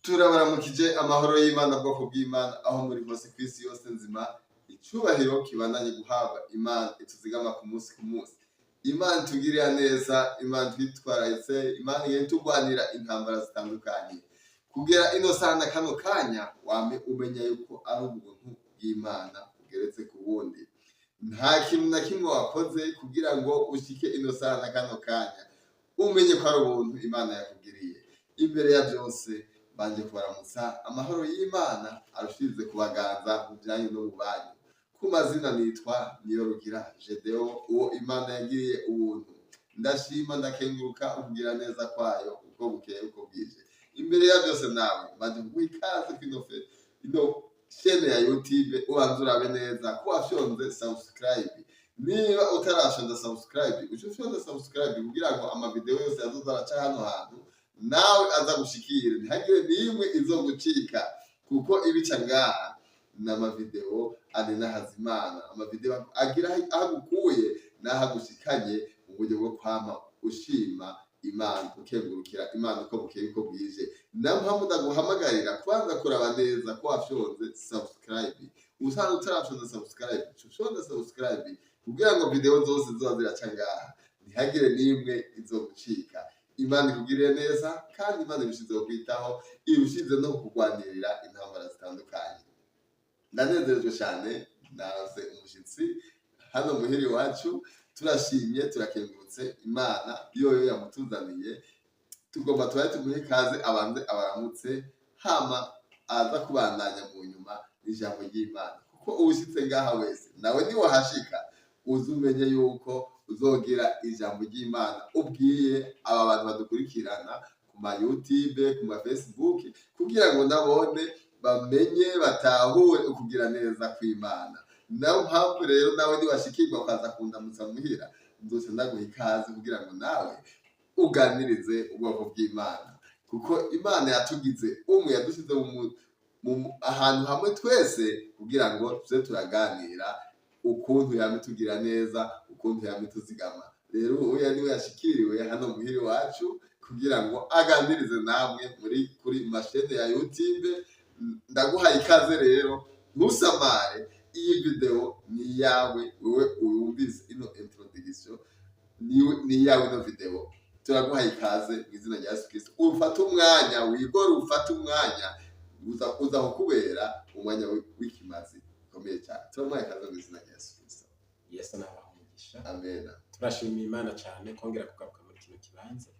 Turabaramukije, amahoro y'Imana, bwoko bw'Imana, aho muri hose ku isi yose nzima. Icubahiro kibandanye guhabwa Imana ituzigama ku munsi ku munsi, Imana itugirira neza, Imana twitwararitse, Imana igenda itugwanira intambara zitandukanye. Kugera ino saha na kano kanya, wame umenya yuko ari ubuntu bw'Imana bugeretse ku bundi. Nta kintu na kimwe wakoze kugira ngo ushike ino saha na kano kanya. Umenye ko ari ubuntu Imana yakugiriye. Imbere ya byose, banje kubaramutsa amahoro y'Imana arushirize kubaganza mu byanyu no mu banyu. Ku mazina nitwa Niyorugira Gedeo, uwo Imana yagiriye ubuntu. Ndashima, ndakenguruka ukugira neza kwayo uko bukeye uko bwije. Imbere ya byose, nawe mbanje kuguha ikaze kwino ino chaîne ya YouTube. Ubanza urabe neza ko wafyonze subscribe. Niba utarafyonda subscribe, uce ufyonda subscribe kugira ngo amavideo yose azoza araca hano hantu nawe aza gushikire, ntihagire n'imwe izogucika, kuko ibica ngaha ni amavideo anenahaza Imana, amavideo agira aho agukuye n'aho agushikanye mu buryo bwo kwama ushima Imana, ukengurukira Imana uko bukeye uko bwije. Niyo mpamvu ndaguhamagarira kubanza kuraba neza ko wafyonze subscribe. Usanzwe utarafyonza subscribe, uca ufyonda subscribe kugira ngo video zose ziba ziraca ngaha ntihagire n'imwe izogucika. Imana ikugirire neza, kandi Imana irushizeho kwitaho, irushize no kugwanirira intambara zitandukanye. Ndanezerejwe cyane, naronse umushyitsi hano muhira iwacu. Turashimye, turakengurutse Imana yoyo yamutuzaniye. Tugomba tubaye tumuhe ikaze, abanze abaramutse, hama aza kubandanya mu nyuma n'ijambo ry'Imana, kuko uwushyitse ngaha wese nawe niwahashika uze umenye yuko uzogira ijambo ry'Imana ubwiye aba bantu badukurikirana ku ma YouTube, ku ma Facebook, kugira ngo nabone bamenye, batahure ukugira neza kw'Imana. Nayo mpamvu rero nawe niwashikirwa ukaza kundamutsa muhira, nzose ndaguha ikaze kugira ngo nawe uganirize ubwoko bw'Imana, kuko Imana yatugize umwe, yadushyize ahantu hamwe twese kugira ngo tuze turaganira ukuntu yama itugira neza, ukuntu yama ituzigama. Rero uya niwe yashikiriwe hano muhira iwacu kugira ngo aganirize namwe muri kuri ma chaîne ya YouTube. Ndaguhaye ikaze rero, ntusamare. Iyi video ni iyawe, wewe uyumvise ino introduction, ni iyawe ino video. Turaguhaye ikaze mu izina rya Yesu Kristo. Ufate umwanya, wigore, ufate umwanya uza uza kukubera umwanya w'ikimazi gikomeye cyane. Turamuhaye ikaze mu izina rya Yesu Kristo. Yesu nabaha umugisha. Amen. Turashimiye Imana cyane kongera kugaruka muri kino kibanza.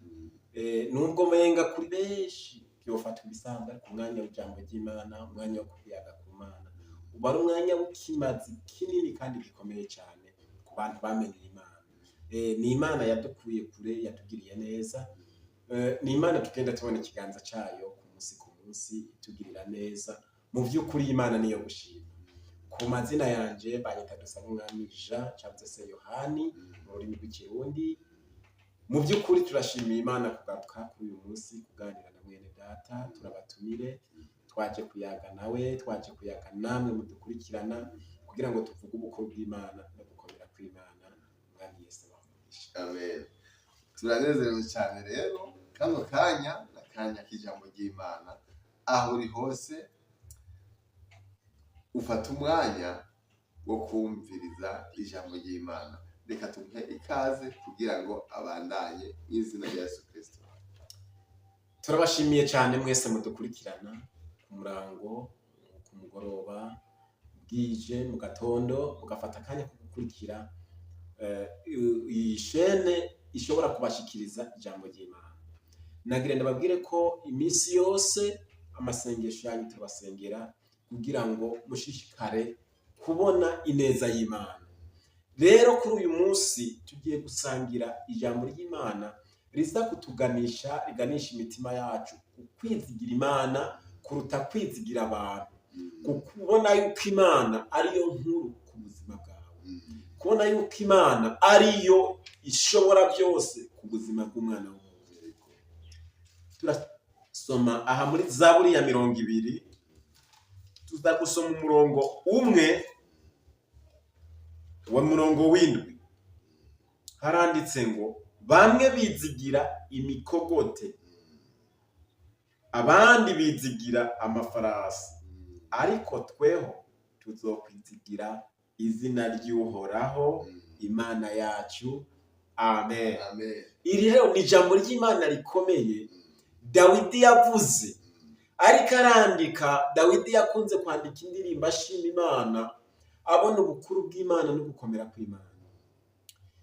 Nubwo menga kuri benshi byofatwa ibisanzwe, ariko umwanya w'ijambo ry'Imana, umwanya wo kuyaga ku Mana, uba ari umwanya w'ikimazi kinini kandi gikomeye cyane ku bantu bamenye Imana. Ni Imana yadukuye kure, yatugiriye neza. Ni Imana tugenda tubona ikiganza cyayo ku munsi ku munsi itugirira neza. Mu by'ukuri Imana niyo gushima. Ku mazina yanje banyita Dusaba Umwami Jean cyangwa se Yohani mu rurimi rw'Ikirundi. Mu by'ukuri turashimiye Imana kugaruka kuri uyu munsi kuganira na mwene data. Turabatumire, twaje kuyaga nawe, twaje kuyaga namwe mudukurikirana, kugira ngo tuvuge ubukuru bw'Imana no gukomera kw'Imana. Umwami Yesu abahe umugisha. Amen. Turanezerewe cyane rero. Kano kanya ni akanya k'ijambo ry'Imana. Aho uri hose, ufata umwanya wo kumviriza ijambo ry'Imana. Reka tumuhe ikaze kugira ngo abandanye mu izina rya Yesu Kristo. Turabashimiye cyane mwese mudukurikirana ku murango, ku mugoroba, bwije, mu gatondo, mugafata akanya ko gukurikira iyi chaîne ishobora kubashikiriza ijambo ry'Imana. Nagira ndababwire ko iminsi yose amasengesho yanyu turabasengera kugira ngo mushishikare kubona ineza y'Imana. Rero kuri uyu munsi tugiye gusangira ijambo ry'Imana riza kutuganisha, riganisha imitima yacu ku kwizigira Imana kuruta kwizigira abantu, ku kubona yuko Imana ariyo nkuru ku buzima bwawe, kubona yuko Imana ariyo ishobora byose ku buzima bw'umwana w'umuntu. Turasoma aha muri Zaburi ya 20, tuza gusoma umurongo umwe wa murongo w'indwi. Haranditse ngo: "Bamwe bizigira imikogote, Abandi bizigira amafarasi, ariko tweho tuzokwizigira izina ry'Uhoraho Imana yacu. Amen. Amen. Iri rero ni ijambo ry'Imana rikomeye Dawidi yavuze ariko arandika. Dawidi yakunze kwandika indirimbo ashima Imana, abona ubukuru bw'Imana no gukomera kw'Imana.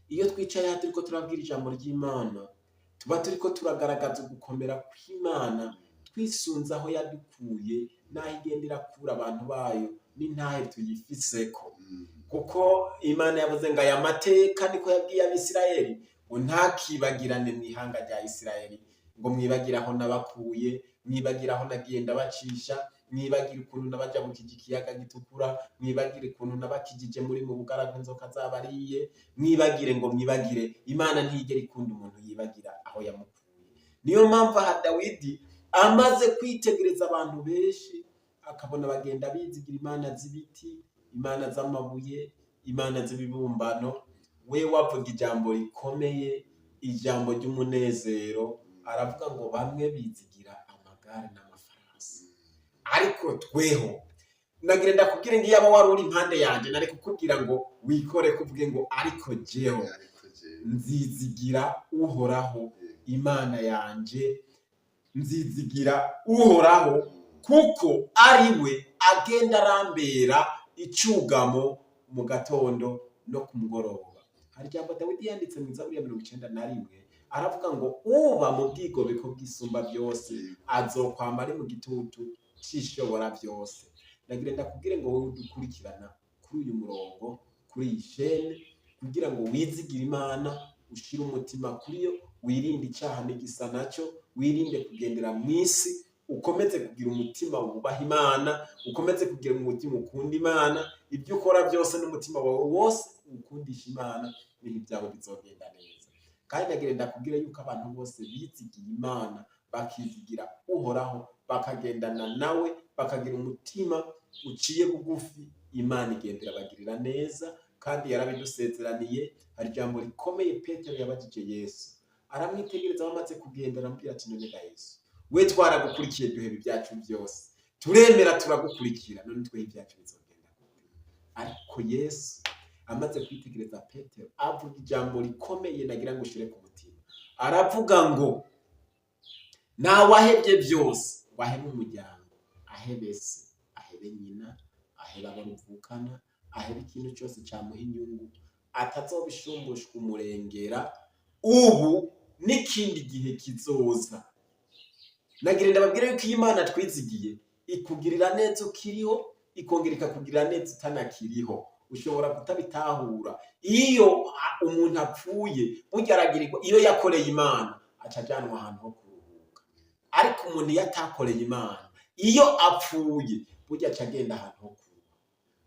Iyo twicaye aha turiko turabwira ijambo ry'Imana, tuba turiko turagaragaza ugukomera kw'Imana, twisunze aho yadukuye n'aho igenda irakura abantu bayo n'intahe tuyifiseko, kuko Imana yavuze ngo aya mateka, niko yabwiye Abisirayeli, ngo ntakibagirane mu ihanga rya Isirayeli, ngo mwibagire aho nabakuye, mwibagire aho nagiye ndabacisha, mwibagire ukuntu nabajabukije ikiyaga gitukura, mwibagire ukuntu nabakijije muri mu bugaragu inzoka zabariye, mwibagire, ngo mwibagire. Imana ntiyigera ikunda umuntu yibagira aho yamukuye. Niyo mpamvu aha Dawidi amaze kwitegereza abantu benshi, akabona bagenda bizigira imana z'ibiti, imana z'amabuye, imana z'ibibumbano, we wavuga ijambo rikomeye, ijambo ry'umunezero. Aravuga ngo bamwe bizigira amagare n'amafarasi, ariko tweho, nagira ndakubwire ngo iyaba wari uri impande yanjye, nari kukubwira ngo wikore kuvuge ngo ariko jeho Ariko jewe. nzizigira Uhoraho Imana yanje, nzizigira Uhoraho, kuko ari we agenda arambera icugamo mu gatondo no ku mugoroba. Hari ijambo Dawidi yanditse mu Zaburi ya 91, aravuga ngo uba mu bwigobeko bw'Isumba byose azokwama ari mu gitutu c'Ishobora byose. Ndagira ndakubwire ngo wowe udukurikirana kuri uyu murongo, kuri iyi shene, kugira ngo wizigire Imana, ushire umutima kuri yo, wirinde icyaha n'igisa nacyo, wirinde kugendera mu isi, ukomeze kugira umutima wubaha Imana, ukomeze kugira umutima ukunda Imana. Ibyo ukora byose n'umutima wawe wose ukundisha Imana, ibintu byawe bizogenda neza. Kandi ndagira ndakubwira yuko abantu bose bizigiye Imana, bakizigira Uhoraho, bakagendana nawe, bakagira umutima uciye bugufi, Imana igendera bagirira neza, kandi yarabidusezeraniye. Hari ijambo rikomeye Petero yabajije Yesu, aramwitegereza bamaze kugenda, aramubwira ati: "None ga Yesu, we twaragukurikiye, duheba ibyacu byose, turemera turagukurikira, none twehe ibyacu bizogenda gute?" Ariko Yesu amaze kwitegereza Petero, avuga ijambo rikomeye nagira ngo ushire ku mutima. Aravuga ngo ntawahebye byose, ngo ahebe umuryango, ahebe se, ahebe nyina, ahebe abo ruvukana, ahebe ikintu cyose cyamuha inyungu, atazobishumbushwa umurengera ubu n'ikindi gihe kizoza. Nagira ndababwira yuko iyi Imana twizigiye ikugirira neza ukiriho, ikongera ikakugirira neza utanakiriho. Ushobora kutabitahura. Iyo umuntu apfuye, burya aragirirwa, iyo yakoreye Imana aca ajanwa ahantu ho kuruhuka, ariko umuntu iyo atakoreye Imana, iyo apfuye, burya aca agenda ahantu ho kuruhuka.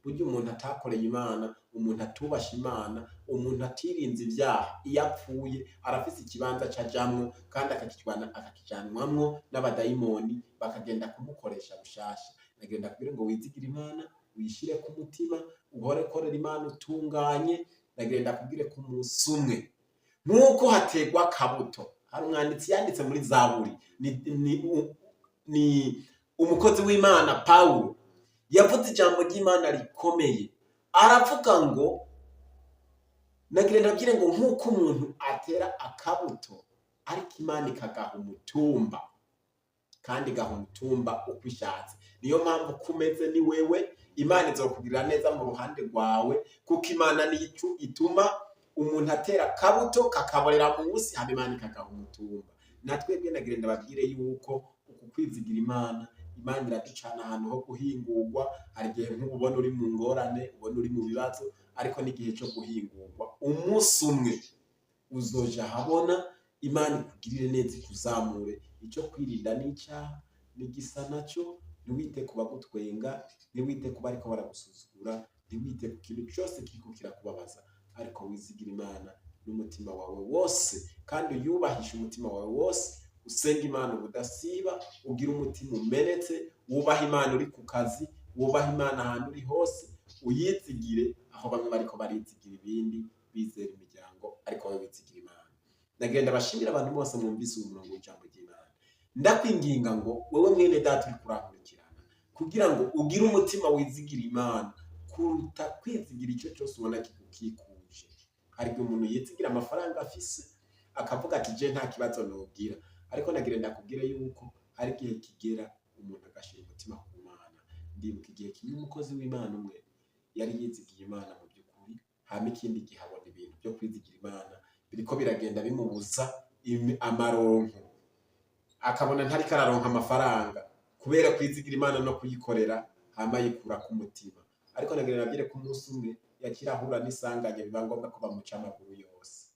Burya umuntu atakoreye Imana, umuntu atubasha Imana, umuntu atirinze ibyaha, iyo apfuye arafise ikibanza acajamwo, kandi akakijanwamwo n'abadayimoni, bakagenda kumukoresha bushasha. Nagenda kugira ngo wizigire Imana, wishire ku mutima, uhore korera Imana utunganye. Nagenda kubwire ku munsi umwe, nk'uko hategwa akabuto. Hari umwanditsi yanditse muri Zaburi, ni umukozi w'Imana Pawulo, yavuze ijambo ry'Imana rikomeye. Aravuga ngo, nagira ndabwire ngo nk'uko umuntu atera akabuto, ariko Imana ikagaha umutumba, kandi igaha umutumba uko ishatse. Niyo mpamvu uko umeze ni wewe, Imana izokugirira neza mu ruhande rwawe, kuko Imana niyo ituma umuntu atera akabuto kakaborera munsi, hama Imana ikagaha umutumba. Natwebwe nagira ndababwire yuko uku kwizigira Imana, Imana iraducana ahantu ho guhingurwa. Hari igihe nk'ubu ubona uri mu ngorane, ubona uri mu bibazo, ariko n'igihe cyo guhingurwa. Umunsi umwe uzoja ahabona, Imana ikugirire neza, ikuzamure. Icyo kwirinda n'icyaha n'igisa nacyo. Ntiwite ku bagutwenga, ntiwite ku bariko baragusuzugura, ntiwite ku kintu cyose kiriko kirakubabaza, ariko wizigire Imana n'umutima wawe wose, kandi uyubahishe umutima wawe wose. Usenga Imana ubudasiba, ugira umutima umenetse, wubaha Imana uri ku kazi, wubaha Imana ahantu uri hose, uyizigire aho bamwe bariko barizigira ibindi, bizera imiryango, ariko wowe wizigira Imana. Nagenda bashimira abantu bose mwumvise uyu murongo w'ijambo ry'Imana. Ndakwinginga ngo wewe mwene data uri kurankurikirana, kugira ngo ugire umutima wizigira Imana kuruta kwizigira icyo cyose ubona kigukikuje. Hari igihe umuntu yizigira amafaranga afise, akavuga ati: "Je nta kibazo nogira." Ariko nagira ndakubwire yuko hari igihe kigera umuntu agashira umutima ku Mana. Ndibuka igihe kimwe umukozi w'Imana umwe yari yizigiye Imana mu by'ukuri, hama ikindi gihe abona ibintu byo kwizigira Imana biriko biragenda bimubuza amaronko, akabona ntariko araronka amafaranga kubera kwizigira Imana no kuyikorera, hama yikura ku mutima. Ariko nagira nabwire ko umunsi umwe yakira ahura n'isanganya, biba ngombwa ko bamuca amaguru yose.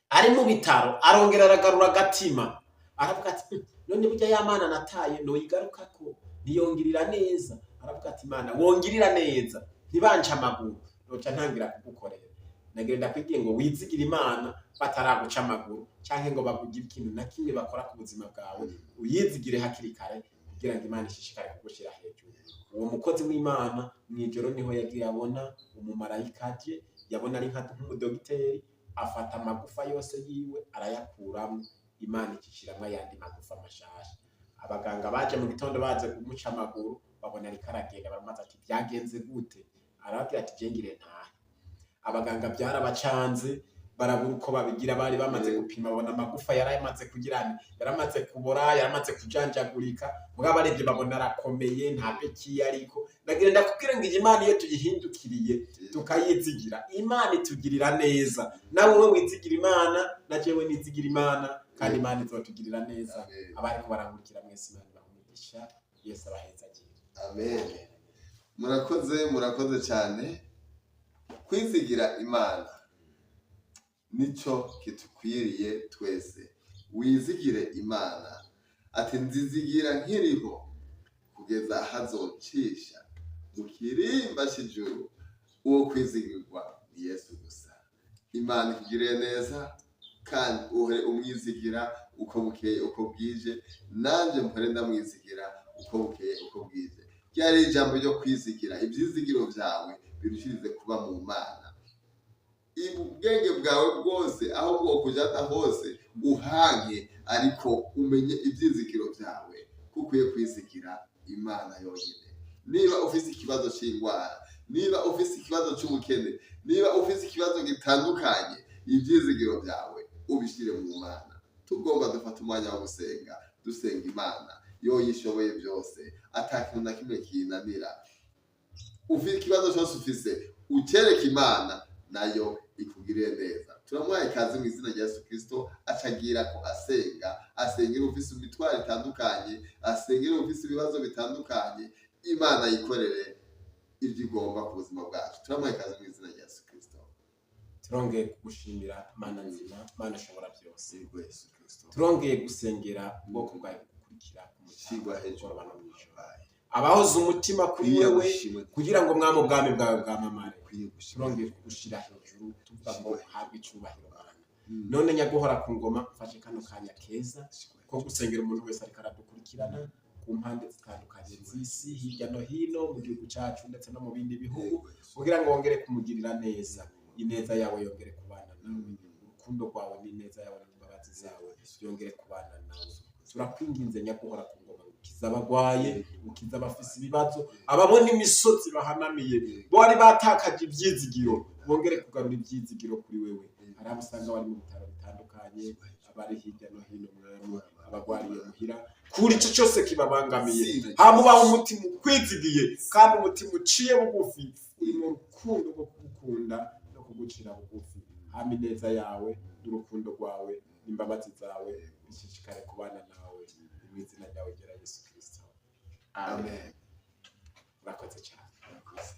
Ari mu bitaro arongera aragarura agatima, aravuga ati: None burya ya Mana nataye noyigarukako, ntiyongirira neza?" Aravuga ati: "Imana wongirira neza ntibance amaguru, noca ntangira kugukorera." Nagira ndakubwiye ngo wizigire Imana bataraguca amaguru canke ngo bakugire ikintu na kimwe bakora ku buzima bwawe, uyizigire hakiri kare kugira ngo Imana ishishikare kugushira hejuru. Uwo mukozi w'Imana mw'ijoro niho yagiye abona umumarayika aje, yabona ari nk'umudogiteri, afata amagufa yose yiwe arayakuramwo, Imana icishiramwo ayandi magufa mashasha. Abaganga baje mu gitondo baje kumuca amaguru, babona ariko aragenda, baramubaza ati: "Byagenze gute?" Arababwira ati: "Je ngire ntahe." Abaganga byarabacanze, barabura uko babigira. Bari bamaze gupima, babona amagufa yaramaze kugira, yaramaze kubora, yaramaze kujanjagurika. Mugabo barebye babona arakomeye, nta pekiye. Ariko ndagira ndakubwira ngo iyi Imana iyo tuyihindukiriye tukayizigira, Imana itugirira neza. Nawe we wizigira Imana, na jewe nizigira Imana, kandi Imana izotugirira neza. Amen. Abariko barankurikira mwese, Imana ibahe umugisha, Yesu abahezagire. Amen. Murakoze, murakoze cyane. Kwizigira Imana nicyo kitukwiriye twese. Wizigire Imana, ati: "Nzizigira nkiriho kugeza hazocisha mu kirimba cy'ijuru." Uwo kwizigirwa ni Yesu gusa. Imana ikugiriye neza kandi uhore umwizigira uko bukeye uko bwije. Nanjye mpore ndamwizigira uko bukeye uko bwije. Ryari ijambo ryo kwizigira. Ibyizigiro byawe birushirize kuba mu Mana. Ubwenge bwawe bwose aho bwokujana hose uhange, ariko umenye ibyizigiro byawe ko ukwiye kwizigira Imana yonyine. Niba ufise ikibazo cy'indwara, niba ufise ikibazo cy'ubukene, niba ufise ikibazo gitandukanye, ibyizigiro byawe ubishyire mu Mana. Tugomba dufata umwanya wo gusenga, dusenga Imana yo yishoboye byose, ata kintu na kimwe kinanira. Ufite ikibazo cyose ufise, ucereke Imana, nayo ikugirire neza. Turamuhaye ikaze mu izina rya Yesu Kristo. Acagira ko asenga, asengera ufise imitwaro itandukanye, asengera ufise ibibazo bitandukanye. Imana yikorere ibyo igomba ku buzima bwacu. Turamuhaye ikaze mu izina rya Yesu Kristo. Turongeye kugushimira, Mana nzima, Mana ushobora byose. Yego, Yesu Kristo. Turongeye gusengera ubwoko bwawe bugukurikira ku Shigwa hejuru. mugoroba no mw'ijoro, abahoze umutima kuri wewe, kugira ngo mwami ubwami bwawe bwamamare. Turongeye kugushira hejuru, tuvuga ngo uhabwe icyubahiro, Mana. None nyaguhora ku ngoma, mfashe kano kanya keza ko gusengera umuntu wese ariko aradukurikirana ku mpande zitandukanye z'isi, hirya no hino mu gihugu cyacu ndetse no mu bindi bihugu, kugira ngo wongere kumugirira neza, ineza yawe yongere kubana nawe, urukundo rwawe n'ineza yawe n'imbabazi zawe yongere kubana nawe. Turakwinginze nyaguhora ku ngoma, ukize abagwaye, ukize abafise ibibazo, ababona imisozi bahanamiye, bari batakaje ibyizigiro, bongere kugarura ibyizigiro kuri wewe. Hari abo usanga bari mu bitaro bitandukanye, abari hirya no hino, mwami, abagwariye muhira, kuri icyo cyose kibabangamiye, hamubaho umutima ukwizigiye kandi umutima uciye bugufi, urimo urukundo rwo kugukunda no kugucira bugufi. Hama ineza yawe n'urukundo rwawe n'imbabazi zawe bishishikare kubana nawe, mu izina ryawe ryera Yesu Kristo, amen. Amen. Urakoze cyane. Murakoze.